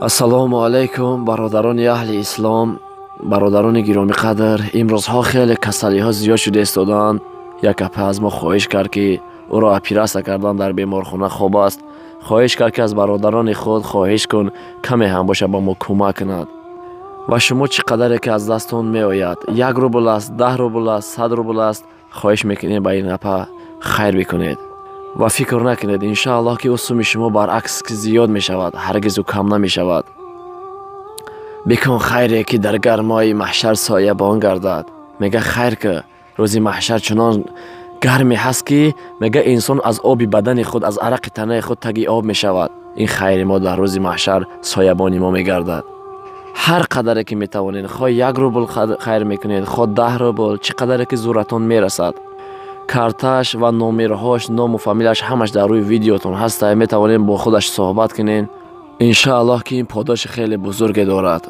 Ассалому алайкум, бародарони аҳли ислом, бародарони гиромиқадр. Имрӯзҳо хеле касалиҳо зиёд шуда истодаанд. Як апа аз мо хоҳиш кард, ки ӯро оператсия кардан, дар беморхона хоб аст. Хоҳиш кард, ки аз бародарони худ хоҳиш кун, каме ҳам боша, ба мо кӯмак кунад. Ва шумо чӣ қадаре ки аз дастон меояд, 1 рубл аст, 10 рубл аст, 100 рубл аст, хоҳиш мекунем, ба ин апа хайр бикунед ва фикр накунед, иншааллоҳ, ки ӯ суми шумо баръакс ки зиёд мешавад, ҳаргиз ӯ кам намешавад. Бикун хайре, ки дар гармои маҳшар соябон гардад. Мега, хайр ки рӯзи маҳшар чунон гарме ҳаст, ки мега, инсон аз оби бадани худ, аз арақи танаи худ таги об мешавад. Ин хайри мо дар рӯзи маҳшар соябони мо мегардад. Ҳар қадаре ки метавонед, хоҳ 1 рубл хайр мекунед, хоҳ 10 рубл, чӣ қадаре ки зӯратон мерасад. Карташ ва номерҳош, ному фамилияш ҳамаш дар рӯи видеотон ҳаста, метавонем бо худаш суҳбат кунем. Иншааллоҳ, ки ин подоши хеле бузурге дорад.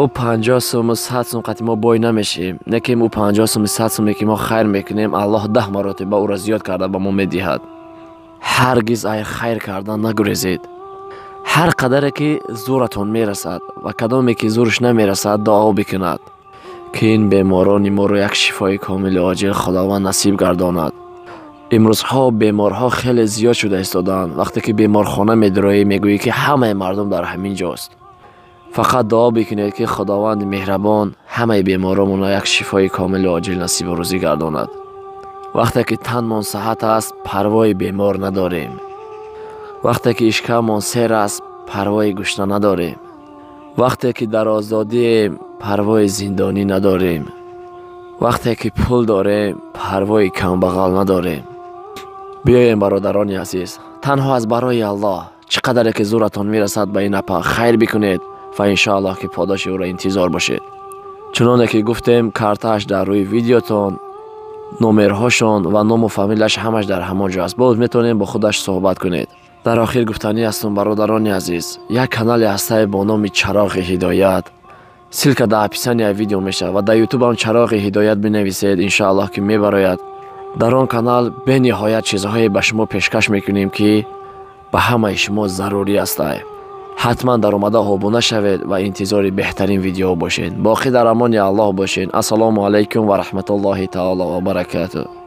Ӯ 50 суму 100 сум қати мо бой намешем, не ки ӯ 50 суму 100 суме ки мо хайр мекунем, Аллоҳ 10 маротиба ӯро зиёд карда ба мо медиҳад. Ҳаргиз ай хайр кардан нагурезед. Ҳар қадаре ки зӯратон мерасад ва кадоме ки зӯрш намерасад, дуо бикунад, ки ин беморони моро як шифои комили оҷил Худованд насиб гардонад. Имрӯзҳо беморҳо хеле зиёд шуда истодаанд. Вақте ки беморхона медуроӣ, мегӯӣ, ки ҳамаи мардум дар ҳамин ҷост. Фақат дуо бикунед, ки Худованди меҳрабон ҳамаи беморомонро як шифои комили оҷил насибу рӯзӣ гардонад. Вақте ки танмон саҳат аст, парвои бемор надорем. Вақте ки ишкамон сер аст, парвои гушна надорем. Вақте ки дар озодием, парвои зиндонӣ надорем. Вақте ки пул дорем, парвои камбағал надорем. Биёем, бародарони азиз, танҳо аз барои Аллоҳ чӣ қадаре ки зӯратон мерасад, ба ин апа хайр бикунед ва иншоаллоҳ, ки подоши ӯро интизор бошед. Чуноне ки гуфтем, картааш дар рӯи видеотон, номерҳошон ва ному фамилияш ҳамаш дар ҳамон ҷо аст, боз метавонем бо худаш суҳбат кунед. Дар охир гуфтанӣ ҳастум, бародарони азиз, як канале ҳастае бо номи «Чароғи ҳидоят». Ссылка дар описанияи видео мешавад ва дар Ютубам «Чароғи ҳидоят» бинависед, иншоаллоҳ, ки мебарояд. Дар он канал бениҳоят чизҳое ба шумо пешкаш мекунем, ки ба ҳамаи шумо зарурӣ ҳастай. Ҳатман даромада обуна шавед ва интизори беҳтарин видеоҳо бошед. Боқӣ дар амони Аллоҳ бошед. Ассалому алайкум ва раҳматуллоҳи таоло ва баракатуҳ.